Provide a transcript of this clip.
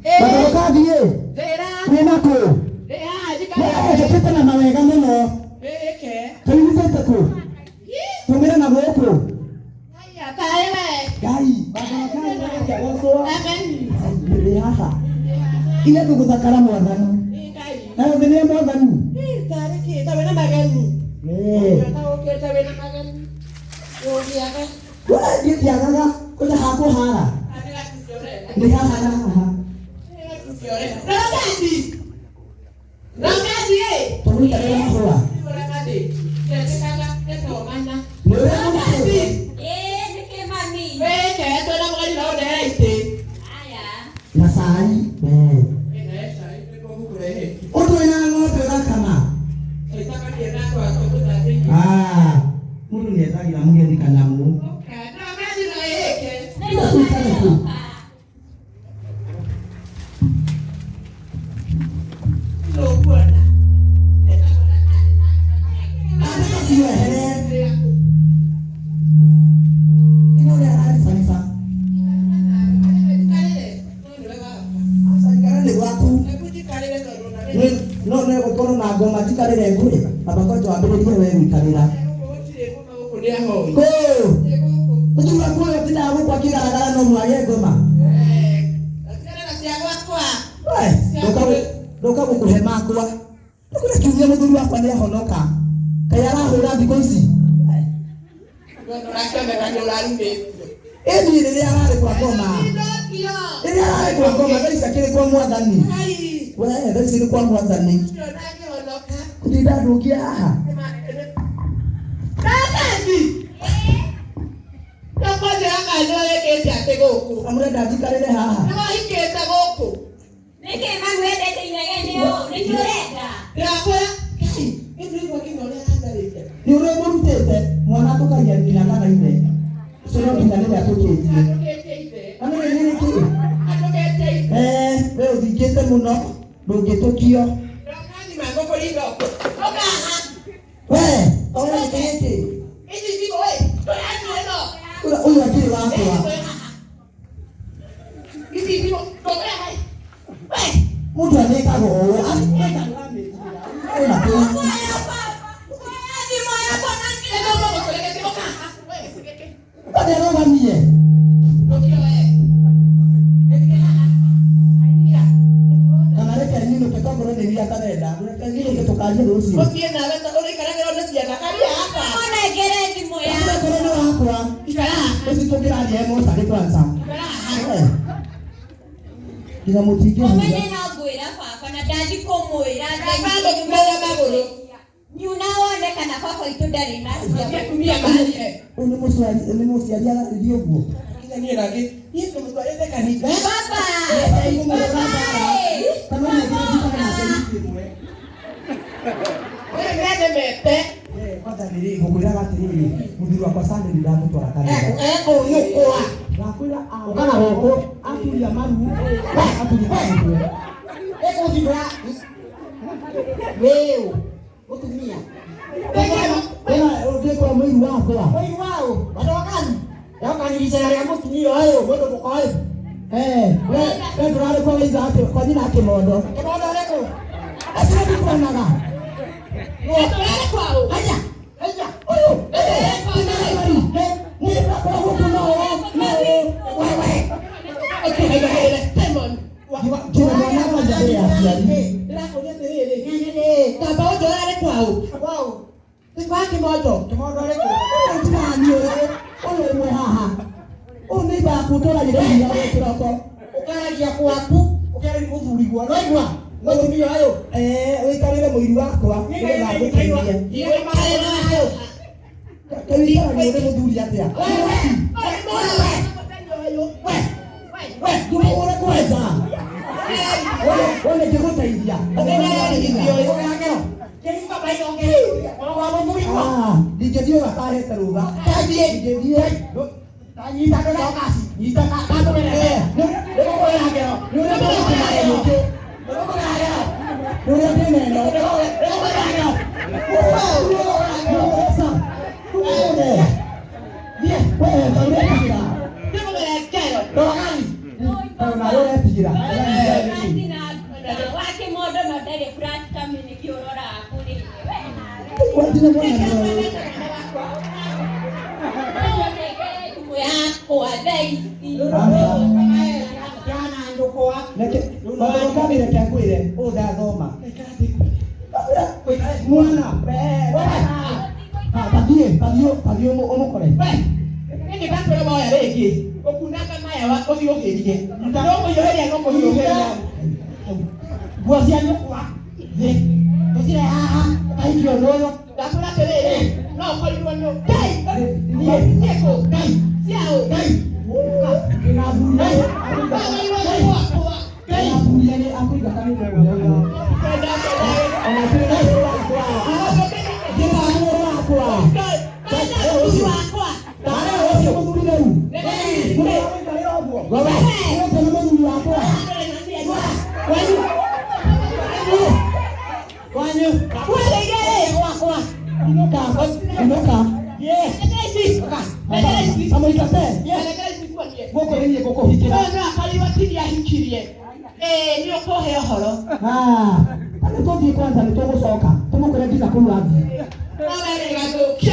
Bathokathi ĩ Njĩra. Wĩna kũ? Ndĩ haha njikarĩte. Njũkĩte na mawega mũno. Wĩke. Tũnyitĩte kũ? Tumĩre na gũkũ. Haya, taĩ we. Ngai, bathokathi nĩgũkĩgocwo. Amen. Ndĩ haha. Ile tũgũthakara mwathani. Ĩ Ngai. Na thĩ nĩ mwathani. Ĩ, tarĩ kĩ, ta wĩna mageni. Eh. Ta ũkĩte wĩna mageni. Ũngĩaga. We niĩ ndiagaga kũrĩa hakũhara. Nĩ gatuti ũrenda. Nĩ haha na haha. Nĩ gatuti ũrenda. Rogathi. Rogathi ĩ. Tũgũikarĩra mahũa. Rogathi. Ndetĩkaga ĩtomana. Nĩ ũrĩa mũkĩte. Ĩĩ, nĩkĩ mami? Wĩke, twĩna mũgeni na ũndehere itĩ. Aya. Na cai. Ũndũ wĩna ng'ombe ũgakama. Ah, mũndũ nĩ ethagĩra mũgeni kanyamũ. Nĩ ũgũka. Andĩka wehere. Ĩno ũrĩa araribariba. Ikara nĩ gwaku. No no gũkorwo na ngoma njikarĩre ngũrĩ. Amba kwanja wambĩrĩrie we gũikarĩra. Kũũ. Mũthuri waku ũyũ ũtindaga gũkũ akĩgaragara no mwage ngoma. We, ndũka gũkũhe makwa. Ndũkũrĩa kiumia mũthuri wakwa nĩ ahonoka. Kaĩ arahũra thikũ ici. Ĩni rĩrĩa ararĩ kwa ngoma. Rĩrĩa ararĩ kwa ngoma thaa ici akĩrĩ kwa mwathani. We, thaa ici nĩ kwa mwathani. Kũtinda ndũngie haha. Amũrenda njikarĩre haha. Nĩwahikĩte gũkũ. Nĩkĩ mami wendete inegene ũũ? Nĩkĩ ũrenda? Ndĩrakwĩra, Ngai, nĩ nginya ũrĩa aranjarĩria. Nĩ ũrĩa mũrutĩte mwana atũkagia nginya kana ithe. Ũcio no nginya nĩwe atũkĩtie. Atũkĩtie ithe. Na nĩ nĩ kĩ? Atũkĩtie ithe. Eh, we ũthingĩte mũno ndũngĩtũkio. Ndũkathima ngũkũringa ũkũ. Ũka haha. We, ũrĩa gĩkĩ. Ici thimũ ĩ, ndũrathiĩ ĩno. Ũyũ akĩrĩ wakwa. Ici thimũ, ndũkũrĩa hai. We, Mũndũ anĩkaga ũũ. Ĩna kũ? Oya baba. Oya thimũ yakwa na ĩno ũgũtũrĩke thimũ ũka haha. We, gĩkĩ. Kwani arũgamie. Ndũkio we. Gĩkĩ haha. Haiya. Kana reke nyinũke tokorwo nĩ iria atarenda. Reke nyinũke tũkarie rũciũ. Ũthiĩ nawe ta ũrĩikaragĩrwo nĩ ciana. Karia hapa. Ũnengere thimũ Akorwo yakwa. nĩ wakwa. Ikara haha. Ũcio tũngĩraria e mocarĩ kwanza. Ikara haha. Eh. Nginya mũtingĩhura. Ũmenye no ngwĩra baba na ndathi kũmwĩra Baba ngũkumĩra magũrũ. Nyuna wone kana baba witũ ndarĩ na Athiĩ atumia marie. Ũyũ nĩ mũciari nĩ mũciari ararĩria ũguo. Nginya niĩ nangĩ, niĩ ngũmũtwarĩte kanitha. Baba. Kũmũrora mbara. Kana ũnengere njikare nake wiki ĩmwe. Ũyũ nĩanemete. Eh, kwanza nĩ ngũkwĩraga atĩrĩrĩ, mũthuri wakwa Sunday nĩ ndamũtwara kanitha. Ekũnyũkwa. Ndakwĩra ũka na gũkũ, aturia maru, aturia mũtwe. Ĩkũthimũra wĩũ mũtumia Wena ũngĩkora mũiru wakwa. mũiru waũ watokani ndokaniricera rĩa mũtumia ũyũ mũndũ mũkoĩ Eh, we we ndũrarĩ kwa ithe atĩ kwa nyina kĩmondo. kĩmondo ũrĩkũ Acio ndikuonaga. Ũrarĩ kwaũ? haya haya Ũyũ, niĩ ndakora gũkũ no no wewe Ũkĩhairahĩre. Simon. Njĩra mwana kwanja mbere ya aciari. Ndĩrakũria atĩrĩrĩ. nĩ Kamba ũyũ ũrarĩ kwaũ? kwaũ Nĩ kwa kĩmondo. kĩmondo ũrĩkũ Ũyũ ndirani ũyũ, ũyũ ũmwe haha. Ũyũ nĩ mbaku ũtũragĩra iria gwĩ kĩroko. ũkaragia gwaku ũkeragia mũthuriguo noigua mũtumia ũyũ Eh, ũikarĩre mũiru wakwa nĩgetha ngũteithie. Kĩwikaragia ũrĩ mũthuri atĩa? Ndũmũhũre kwanza. Wone ngĩgũteithia. Ah, ndingĩthiĩ ũyũ atahete rũtha. Ndingĩthiĩ. Eh, nĩ ũrĩa ndĩna nyingĩ. Nĩ ũrĩa ndĩna ĩno. We, ta ũrĩa ũretigĩra. Ta ũnawe ũretigĩra. Flat kami nĩkĩ ũroraga kũrĩ we nawe. Watina mwana nĩ ũyũ. Thimũ yakwa thaa ici. Jana ndũkwa. Reke maũndũ reke ngwĩre ũũ ndathoma. Mwana. Tathiĩ tathiĩ tathiĩ ũmũkore. Nĩ ndakwĩra woya rĩngĩ ũkunanga maya ũthiĩ ũhĩrie no kũhiũhĩria no kũhiũhĩria Nguo cia nyũkwa thĩ tũcire haha ũkahikio nĩ ũyũ. Ndakwĩra atĩrĩrĩ no ũkorirwo nĩ Ngai Niĩ. nĩkũ Ngai. ciaũ Ngai. Ndĩrathuria. Wagĩrĩirwo nĩ gwakwa. Ndĩrathuria nĩ akũingata nĩ ũguo. Ona kĩrĩ wakwa. Ndĩra mũrũ wakwa. Mũthuri wakwa. Ndare ũcio mũthuri rĩu. Mũrũ waikarĩra ũguo. Wewe. Ũyũ nĩ mũthuri wakwa. Kwanyu. Kwanyu. Gwakwa. Inũka. Inũka. Yes. Amũingate. Gũkũ nĩ niĩ ngũkũhikĩra. Nĩ ũkũhe ũhoro. Ah, nĩ tũthiĩ kwanza nĩ tũgũcoka tũmũkore nginya kũu athiĩ. No we rĩgathũkia.